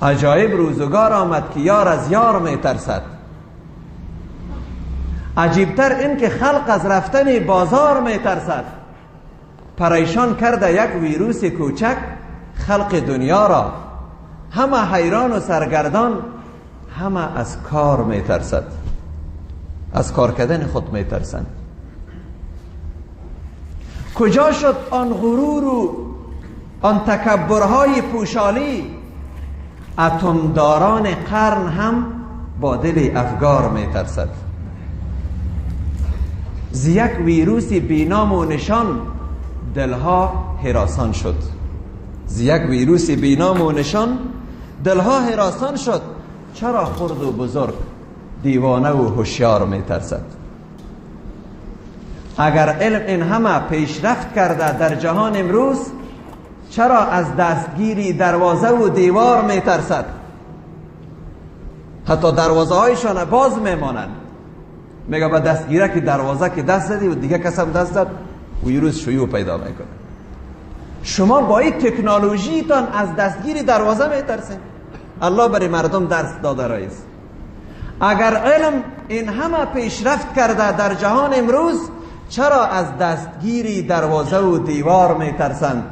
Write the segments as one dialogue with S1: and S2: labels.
S1: عجایب روزگار آمد که یار از یار میترسد. عجیبتر این که خلق از رفتن بازار میترسد. پریشان کرده یک ویروس کوچک خلق دنیا را، همه حیران و سرگردان، همه از کار میترسد، از کار کردن خود میترسند. کجا شد آن غرور و آن تکبرهای پوشالی؟ اتمداران قرن هم با دل افگار میترسد. ز یک ویروس بی نام و نشان دلها هراسان شد. ز یک ویروس بی نام و نشان دلها هراسان شد. چرا خرد و بزرگ، دیوانه و هوشیار میترسد؟ اگر علم این همه پیشرفت کرده در جهان امروز، چرا از دستگیری دروازه و دیوار میترسد؟ حتی دروازه هایشان باز میمانند. میگه با دستگیره که دروازه که دست زدی و دیگه کس هم دست زد، ویروس شیوع پیدا میکنه. شما با این تکنولوژی تان از دستگیری دروازه میترسین. الله برای مردم درس داده رئیس. اگر علم این همه پیشرفت کرده در جهان امروز، چرا از دستگیری دروازه و دیوار میترسند؟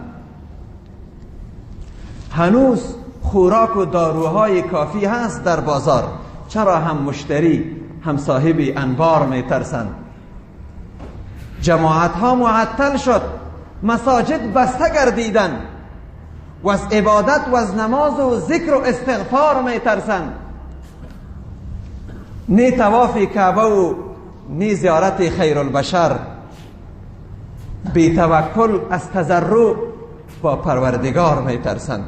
S1: هنوز خوراک و داروهای کافی هست در بازار، چرا هم مشتری هم صاحب انبار میترسند؟ جماعت ها معطل شد، مساجد بسته گردیدند، و از عبادت و از نماز و ذکر و استغفار میترسند. نی طواف کعبه و نی زیارت خیر البشر، بی توکل از تضرع با پروردگار میترسند.